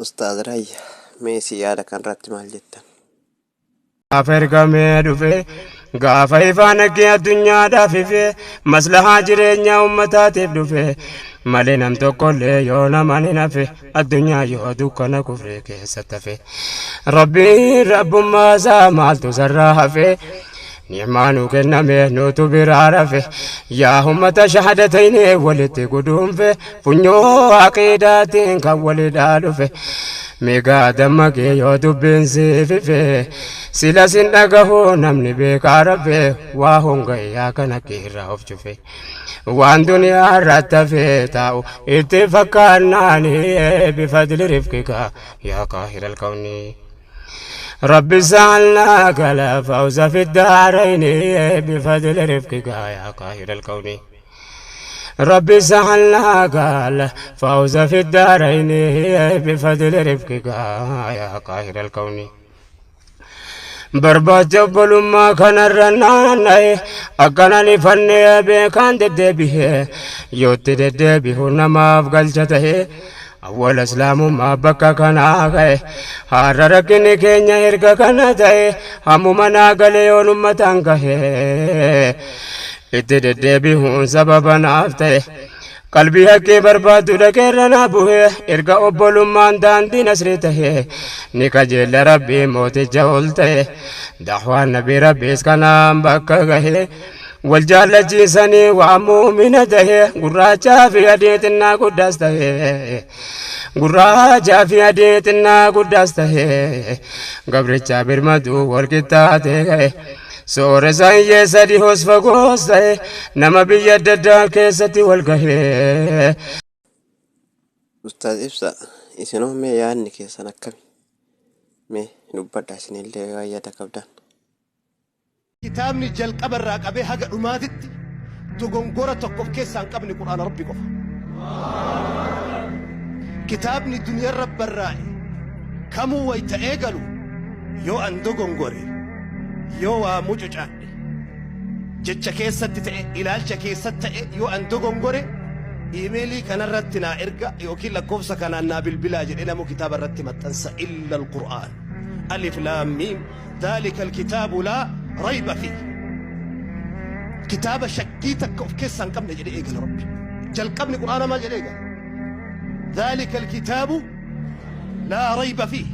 Ustaaz Raayyaa, mee isin yaada kanarratti maal jettan? Gaafa ergamee dhufe, gaafa ifaan haqqii addunyaadhaaf ife, maslahaa jireenya ummataatiif dhufe malee nam tokkollee yoo namaan hin hafe, addunyaa yoo dukkana kufree keessatti hafe. Rabbiin rabbummaa isaa maaltu sarraa hafe? Ni'maa nu kenname nutu biraa rafe. Yaa ummata shahaadatayni walitti guduunfe, funyoo aqiidaatiin kan walidhaa dhufe. Meegaa dammaqee yoo dubbiin siif ife, sila sin dhagahu namni beekaa rafe. Waa hongayyaa kana keerraa of cufe, waan duniyaa irratti hafe taa'u itti fakkaannaani. Bifadli rifqika yaa qaahiral kawnii. رب سألناك لا فوز في الدارين بفضل رفقك يا قاهر الكون. رب سألناك لا فوز في الدارين بفضل رفقك يا قاهر الكون. Barbaacha obbolummaa kanarra naanna'e, akkanaan ifannee beekaan deddeebi'e, yootti deddeebi'u namaaf galcha ta'e. Awwal islaamummaa bakka kanaa ka'e, har'a rakkinni keenya erga kana ta'e. Hammuma naa galee yoon ummataan gahe, itti deddeebi'uun sababa naaf ta'e. Qalbii haqqee barbaaddu dhaqeerra naa bu'e, erga obbolummaan daandii nasrii ta'e. Ni kajeella Rabbii mooticha ol ta'e, da'waan nabii Rabbiis kanaan bakka gahe. Wal jaallachiisanii waa muumina ta'e, gurraachaa fi adii xinnaa guddaas ta'e, gurraachaa fi adii xinnaa guddaas ta'e, gabricha birmadu wal qixxaatee ga'e. Sooressa hiyyeessa dhihoos fagoos ta'e, nama biyya adda addaa keessatti wal gahee. Ustaaz Ibsa, isinoo mee yaadni keessan akkami? Mee dubbadhaa isinillee waan yaada qabdan. Kitaabni jalqaba irraa qabee haga dhumaatitti dogongora tokko of keessaa hin qabne Qur'aana Rabbi qofa. Kitaabni duniyarra barraa'e kamuu wayta eegalu, yoo an dogongore, yoo waa mucucaadhe, jecha keessatti ta'e, ilaalcha keessatti ta'e, yoo an dogongore iimeelii kanarratti naa erga yookiin lakkoofsa kanaan naa bilbilaa jedhee namuu kitaaba irratti maxxansa, illa al-Qur'aan. Alif laam miim dhaalika alkitaabu laa rayba fiih. Kitaaba shakkii takka of keessaa hin qabne jedhee eegala Rabbi. Jalqabni Qur'aana maal jedhee eegala? Dhaalika alkitaabu laa rayba fiih.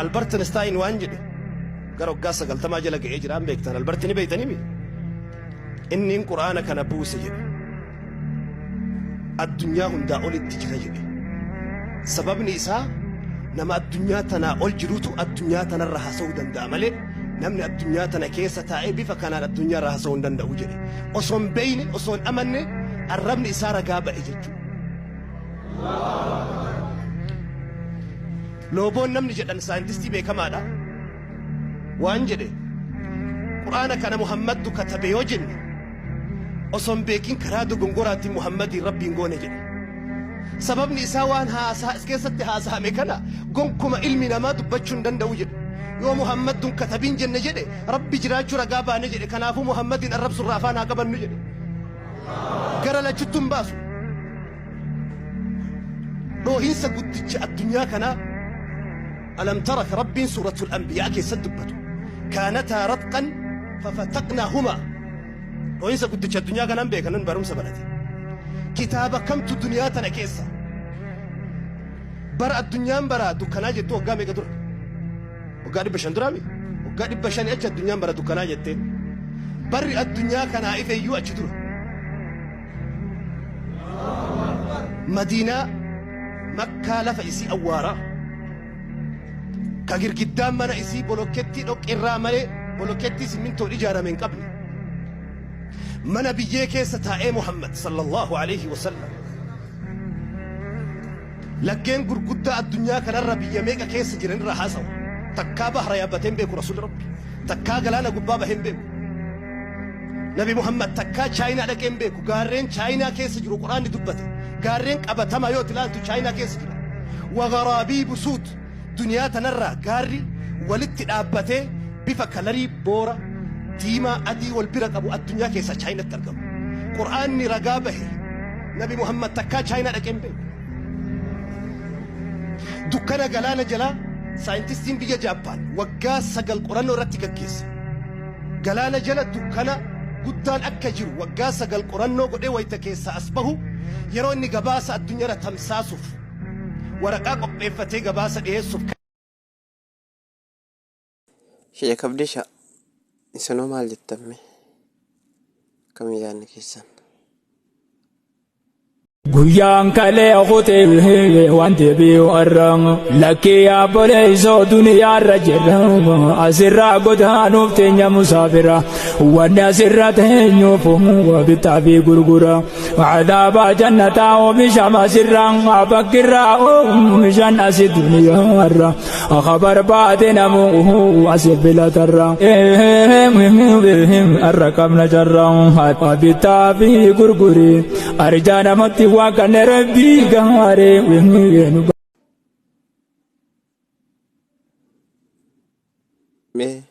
Albert Einstein waan jedhe, gara waggaa 90 jala ga'ee jira, an beektan Albert ni beektanii mi? Inniin Qur'aana kana buuse jedhe. Addunyaa hundaa olitti jira jedhe. Sababni isaa nama addunyaa tanaa ol jirutu addunyaa tanarra haasa'uu danda'a malee namni addunyaa tana keessa taa'ee bifa kanaan addunyaa irra haasa'uu hin danda'u jedhe. Osoo hin beeyne, osoo hin amanne arrabni isaa ragaa ba'e jechuudha. Looboon namni jedhan saayintistii beekamaadha. Waan jedhe, Qur'aana kana Muhammadtu katabe yoo jenne osoo hin beekin karaa dogongoraatiin Muhammadiin Rabbiin goone jedhe. Sababni isaa waan haasaa as keessatti haasa'ame kana gonkuma ilmi namaa dubbachuu hin danda'u jedhe. Yoo Muhammadun katabiin jenne jedhe, Rabbi jiraachuu ragaa baane jedhe. Kanaafuu Muhammadiin arrabsurraa afaan haa qabannu jedhe. Gara lachuttu hin baasu. Dhoohinsa guddicha addunyaa kanaa alam tara ka Rabbiin suuratul anbiyaa keessatti dubbatu, kaanataa ratqan fafataqnaahumaa. Dhoohinsa guddicha addunyaa kanaan beeka nan barumsa barate. Kitaaba kamtu duniyaa tana keessa bara addunyaan bara dukkanaa jettu waggaa meeqa dura? Waggaa 500 duraa mi? Waggaa 500 achi addunyaan bara dukkanaa jettee. Barri addunyaa kanaa ife iyyuu achi dura. Madiinaa Makkaa lafa isii awwaaraa ka girgiddaan mana isii bolokettii dhoqqeerraa malee bolokettii simmintoon ijaarame hin qabne, mana biyyee keessa taa'ee Muhammad sallallahu alaihi wasallam laggeen gurguddaa addunyaa kanarra biyya meeqa keessa jiran irraa haasawa. Takkaa bahra yaabbatee hin beeku Rasuulli Rabbi. Takkaa galaana gubbaa bahee hin beeku. Nabi Muhammad takkaa Chaayinaa dhaqee hin beeku. Gaarreen Chaayinaa keessa jiru Quraanni dubbate. Gaarreen qabatamaa yoo itti ilaaltu Chaayinaa keessa jira. Wagharaabiibu suud, duniyaa tanarraa gaarri walitti dhaabbatee bifa kalarii boora, diimaa, adii wal bira qabu addunyaa keessaa Chaayinatti argama. Qur'aanni ragaa bahe. Nabi Muhammad takkaa Chaayinaa dhaqee hin beeku. Dukkana galaana jalaa saayintistiin biyya Jaappaan waggaa 9 qorannoo irratti gaggeesse. Galaana jala dukkana guddaan akka jiru waggaa 9 qorannoo godhee wayita keessaa as bahu yeroo inni gabaasa addunyarra tamsaasuuf waraqaa qopheeffatee gabaasa dhiyeessuuf Sheek Abdisha isinoo maal jettan mee? Akkami yaadni keessan? Guyyaan kalee kutee waan deebi'u har'a lakkii yaabboleessoo duniyaarra jirra asirraa godaanuuf teenya musaafira wanni asirra teenyuuf bittaa fi gurgura adaabaa jannataa oomishama asirraa bakkirraa oomishan asi duniyaarra akka barbaade namu asi filatarra har'a qabna carra bittaa fi gurguri Arjaa namatti waan kan rabbii gaaree Mee